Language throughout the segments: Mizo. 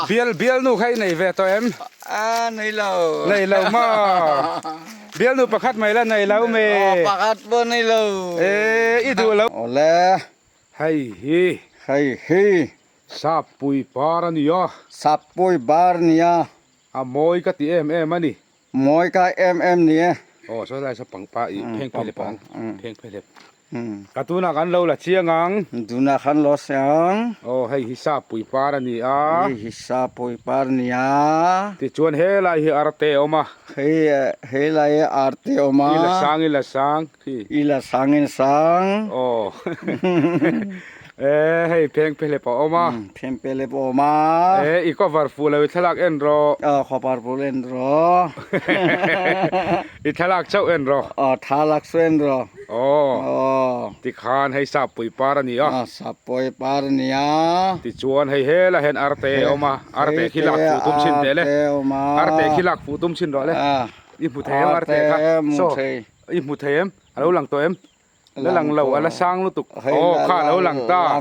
Bial bialnu kha i nei ve tawh em? A nei lo. Nei lo maw? Bialnu pakhat mai la nei lo mi? Aw pakhat pawh nei lo. E i duh lo. Awle. Hei hi. Hei hi. Sappui par a nia. Sappui bar nia. A mawi ka ti em em a ni. Mawi ka em em ni e. Aw sawi lai saw pangpa i pheng phe lep ang pheng phe lep. Ka tunah kan lo la chiang ang. Tunah kan lo siang. Aw hei hi sapui par a ni a. Hei hi sapui par a ni a. Tichuan helai hi arte a awm a. Hei helai hi arte a awm a. I la sang i la sang khi. I la sang in sang. Aw E hei pheng phelep a awm a. Pheng phelep a awm a. E i cover fuh lo i thlalak en rawh. Aw cover fuh en rawh. I thlalak chauh en rawh. Aw thlalak chauh en rawh. Aw. Aw. Tikhan hei sappui par a ni a. Aw sappui par a ni a. Tichuan hei hela hian arte a awm a. Arte khi lak fuh tum chhin teh le. Arte a awm a. Arte khi lak fuh tum chhin rawh le. I hmu thei em arte kha. Saw. I hmu thei em? A lo lang tawh em? La lang lo, a la sang lutuk. Aw kha a lo lang ta.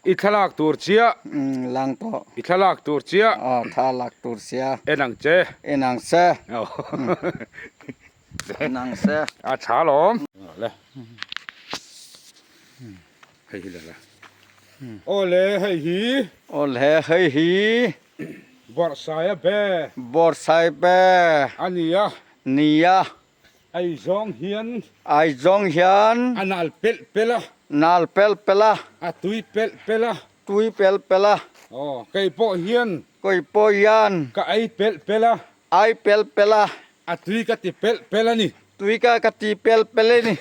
I thlalak tur chiah. Lang tawh. I thlalak tur chiah. Aw thlalak tur chiah. En ang che. En ang che. En ang che. A tha lawm. Le. Hei hi la la. Aw le hei hi. Aw le hei hi. Bawrhsaia be. Bawrhsaia be. A nia. Nia. Ai zawng hian. Ai zawng hian. A nal pelh pelh a. Nal pelh pelh a. A tui pelh pelh a. Tui pelh pelh a. Aw, kei pawh hian. Kei pawh hian. Ka ei pelh pelh a. Ai pelh pelh a. A tui ka ti pelh pelh a ni. Tui ka ka ti pelh pelh a ni.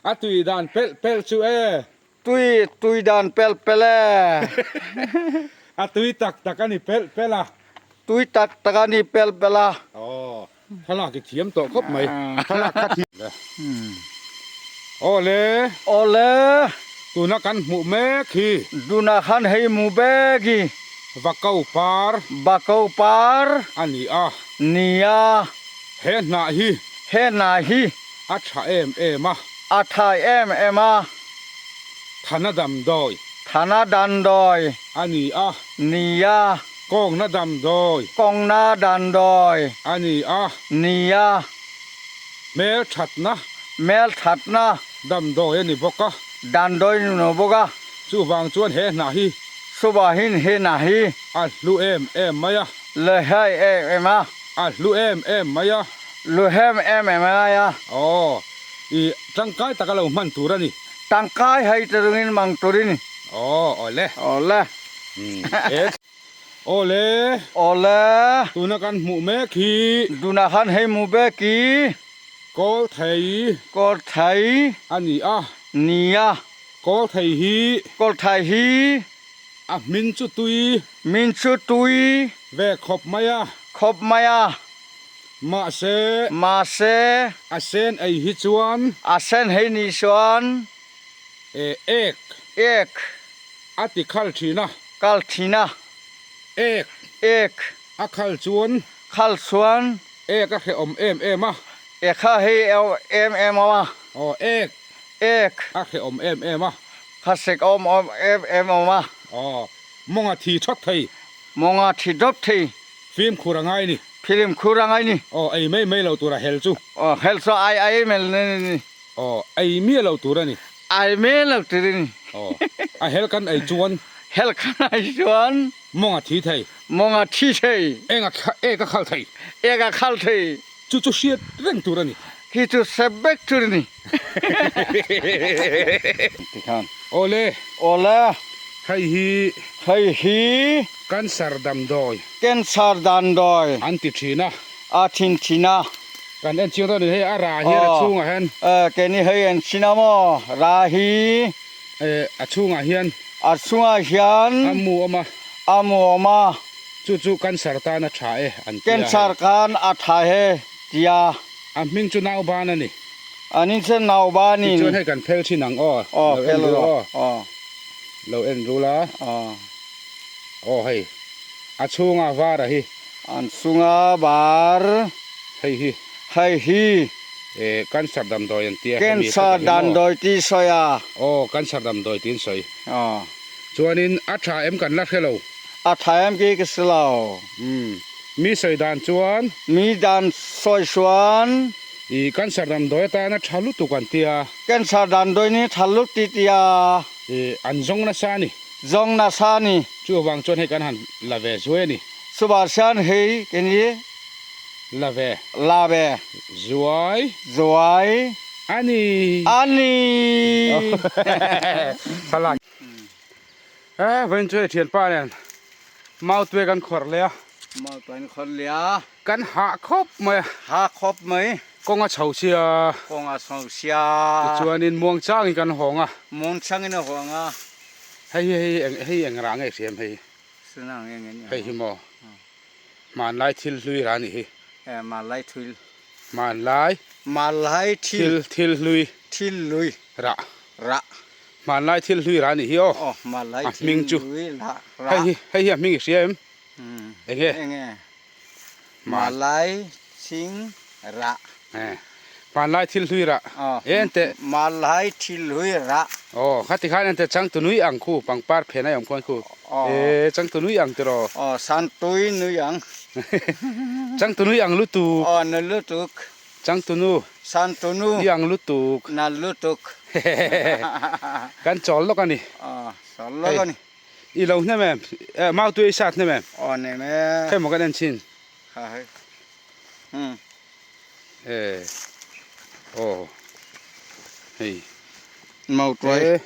A tui dan pelh pelh chu e. Tui tui dan pelh pelh e. A tui tak tak a ni pelh pelh a. Tui tak tak a ni pelh pelh a. Aw, thlalak i thiam tawh khawp mai. Thlalak kha thiam. Aw le. Aw le. Tuna kan hmuh mek hi. Tuna khan hei hmu mek hi. Vakau par. Vakau par. A ni a. Ni a. He hnah hi. He hnah hi. A tha em em a. A tha em em a. Thana damdawi. Thana damdawi. A ni a. Ni a. Kawngna damdawi. Kawngna damdawi. A ni a. Ni a. Hmel thatna. Hmel thatna. Damdawi a ni bawk a. Damdawi a ni bawk a. Chuvang chuan he hnah hi. Chuvangin he hnah hi. A hlu em em mai a. Hlu em em a. A hlu em em mai a. Hlu em em mai a. Aw. I tangkai taka lo hman tur a ni. Tangkai hei te rungin mang tur i ni. Aw, awle. Awle. Awle. Awle. Tuna kan hmuh mek hi. Tuna kan hei hmuh mek hi. Kawl thei. Kawl thei. A ni a. Ni a. Kawl thei hi. Kawl thei hi. A hmin chu tui. Hmin chu tui. Ve khawp mai a. Khawp mai a. Mahse. Mahse. A sen ei hi chuan. A sen hei ni chuan. E ek. Ek. A ti khal thin a. Kal thin a. Ek. Ek. A khal chuan. Khal chuan. Ek a hrehawm em em a. Ek a hei em em a. Aw ek. Ek. A hrehawm em em a. Kha sek awm awm em em awm a. Aw mawng a thi thawt thei. Mawng a thi dawp thei. Fimkhur a ngai ni. Fimkhur a ngai ni. Aw, ei mai mai lo tur a hel chu. Aw, hel chu ai ai mai lo ni. Aw, ei miah lo tur a ni. Ai miah lo tur a ni. Aw, a hel kan ei chuan. Hel kan ei chuan. Mawng a thi thei. Mawng a thi thei. Eng a ek a khal thei. Ek a khal thei. Chu chu hriat reng tur a ni. Khi chu hre vek tur a ni. Tikhan. Awle. Awle. Hei hi. Hei hi. Cancer damdawi. Cancer damdawi. An ti thin a. A thin thin a. Kan en chiang dawn a ni hei a ra hian a chhungah hian. E keini hei en chin a maw ra hi. E a chhungah hian. A chhungah hian. A mu awm a. A mu awm a. Chu chu cancer tan a tha e an ti a hei. Cancer kan a tha e tia. A hming chu Nauban a ni. A ning chu Nauban in. Tichuan hei kan phel thin ang aw. Aw phel ru aw. Lo en ru la. Aw. Aw hei a chhunga var a hi. An chhunga var. Hei hi. Hei hi. E cancer damdawi an tia. Cancer damdawi tih sawi a. Aw cancer damdawi tiin sawi. Aw. Chuanin a tha em kan la hre lo. A tha em ki ka si lo. Umm. Mi sawi dan chuan. Mi dan sawi chuan. I cancer damdawi atana tha lutuk an tia. Cancer damdawi ni tha lut ti tia. I an zawng nasa a ni. Zawng nasa a ni. Chuvang chuan hei kan han la ve zuai a ni. Chuvang chuan hei kan i. La ve. La ve. Zuai. Zuai. A ni. A ni. Thlalak. He vawiin chu hei thianpa nen mautuai kan khawrh leh a. Mautuai kan khawrh leh a. Kan hah khawp mai a. Hah khawp mai. Kawng a chho sia. Kawng a chho sia. Tichuanin muangchangin kan hawng a. Muangchangin a hawng a. Hei hi hei eng hei eng rah nge hriam hei. Suna nge nge ni. Hei hi maw. Hmanlai thil hlui rah a nih hi. E hmanlai thil. Hmanlai. Hmanlai thil. Thil thil hlui. Thil hlui. Rah. Rah. Hmanlai thil hlui rah a nih hi aw. Aw hmanlai A hming chu. thil hlui rah. Hei hi hei hi a hming i hria em? Eng nge? Eng nge? Hmanlai thing rah. Hmanlai thil hlui rah. Aw. E enteh. Hmanlai thil hlui rah. Aw khati khan enteh changtunui ang khu pangpar phen a awm khuan khu. Aw. E changtunui ang tiraw. Aw santui nui ang. Changtunui ang lutuk. Aw na lutuk. Changtunu. Santunu. I ang lutuk. Na lutuk. Kan chawl lawk a ni. Aw, chawl lawk a ni. I lo hnem em? Mau tui i sat hnem em? Aw, hnem e. Hei maw kan en chhin. Ha hei. Hmm. E. Aw. Hei. Mau tuai. E.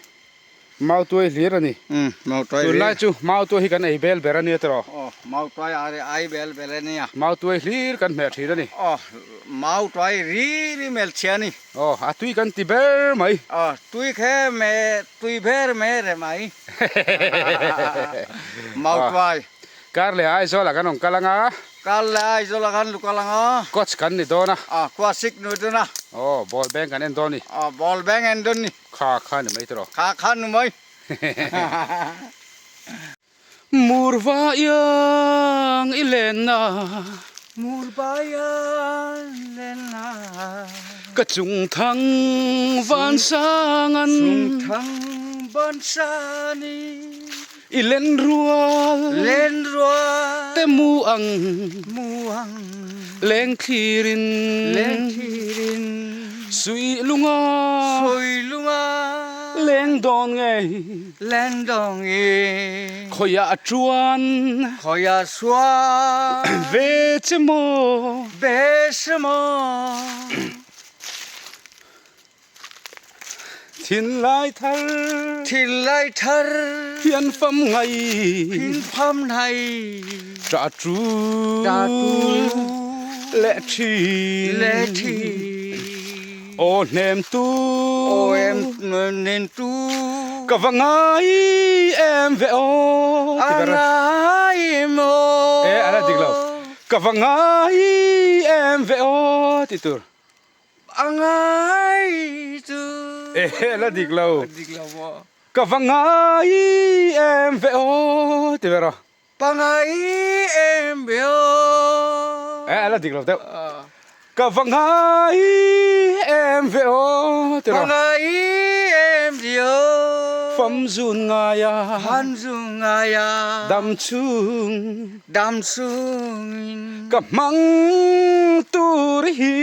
Mau tuai hlir a ni. Umm, mau tuai hlir. Tunlai chu mau tuai hi kan ei bel ber a nia tiraw? Aw, mau tuai a ei bel ber a nia. Mau tuai hlir kan hmeh thin a ni. Aw, mau tuai ri ri mel chhia a ni. Aw, a tui kan ti ber mai. Aw, tui khe me, tui ber me re mai. Mau tuai. Kar leh Aizawl ah kan rawn kal anga. Kar leh Aizawl ah kan lu kal anga. Coach kan ni dawn a. Aw, khua sik nu dawn a. Aw, ball beng kan en dawn ni. Aw, ball beng en dawn ni. Kha kha ni mai tiraw. Kha kha ni mai. Murva iang i lenna. Murva iang lenna. Ka chung thang van sang an. Chung thang van sang i. I len rual. Len rual. Te mu ang. Mu ang. Leng thlirin. Leng thlirin. Sui lunga. Sui lunga. Leng dawn ngei. Leng dawn ngei. Khawiah chuan. Khawiah chuan. Ve che maw. Ve che maw. Thinlai thar. Thinlai thar. Hian fam ngai. Hian fam ngai. Ṭah ṭu. Ṭah ṭu. Leh ṭhin. Leh ṭhin. Aw hnem tu. Aw hnem tu. Ka va ngai em ve aw. A ngai em aw. E ala dik lo. Ka va ngai em ve aw ti tur. A ngai chu. Ehe la dik lo. Dik lo maw. Ka va ngai em ve aw ti ber aw. Pa ngai em ve aw. Eh la dik lo deuh. Ka va ngai em ve aw ti rawh. Pa ngai em ve aw. Fam zun ngai a. Fam zun ngai a. Dam chung. Dam chungin. Ka hmang tur hi.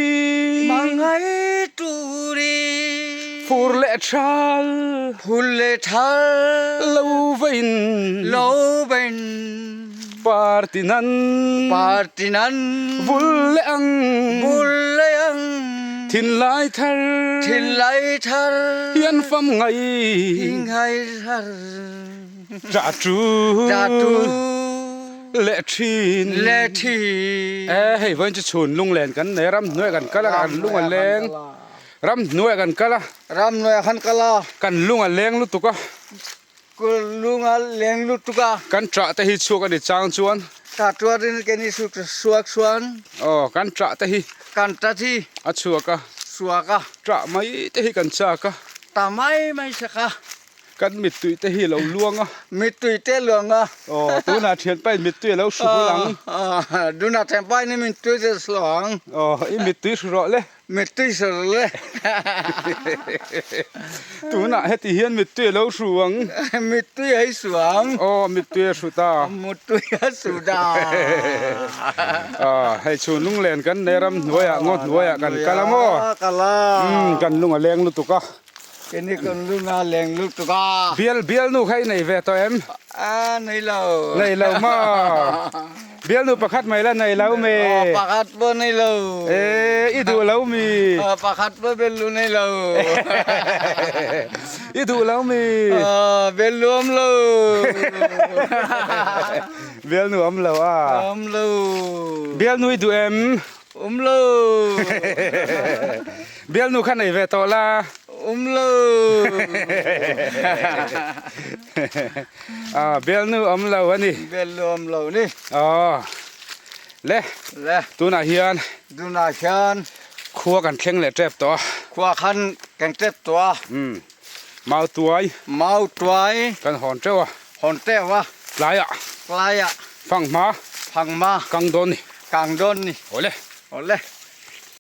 Hmangaih tur hi. Phur leh thal. Phur leh thal. Lo vain. Lo vain. Party nan. Party nan. Vul leh ang. Vul leh ang. Thinlai thar. Thinlai thar. Hian fam ngai. Ngai thar. Ṭah ṭu. Ṭah ṭu. Leh ṭhin. Leh ṭhin. E hei vawiin chu chhun lunglen kan nei a, ram hnuaiah kan kal a, kan lung a leng. Ram hnuaiah kan kal a. Ram hnuaiah kan kal a. Kan lung a leng lutuk a. Lung a leng lutuk a. Kan ṭah te hi chhuak a ni chang chuan. Ṭah tuarin kan i suak chuan. Aw kan ṭah te hi. Kan ṭah hi. A chhuak a. Chhuak a. Ṭah mai te hi kan chak a. Ṭah mai mai chak a. Kan mittui te hi lo luang a. Mittui te luang a. Aw, tunah thianpa in mittui a lo hru hul ang. Tunah thianpa in mittui te hru ang. Aw, i mittui hru rawh le. Mittui hru rawh le. Tunah heti hian mittui a lo hru ang. Mittui a hru ang. Aw, mittui a hru ta. Mittui a hru ta. Aw, hei chhun lunglen kan nei ram hnuaiah ngaw hnuaiah kan kal a maw? Kal a. Umm, kan lung a leng lutuk a. Keni kan lunga leng lutuk a. Bial bialnu kha i nei ve tawh em? A nei lo. Nei lo maw? Bialnu pakhat mai la nei lo mi? Aw pakhat pawh nei lo. E i duh lo mi? Aw pakhat pawh bialnu nei lo. I duh lo mi? Aw bialnu awm lo. Bialnu awm lo a? Awm lo. Bialnu i duh em? Awm lo. Bialnu kha nei ve tawh la. Um lo. Ah, bialnu awm lo a ni. Bialnu awm lo ni. Aw. Le. Le. Tunah hian. Tunah hian. Khua kan thleng leh tep tawh a. Khua khan kan tep tawh a. Um. Mau tuai. Mau tuai. Kan hawn teuh a. Hawn teuh a. Tlaiah. Tlaiah. Fanghma. Fanghma. Kang dawn ni. Kang dawn ni. Awle. Awle.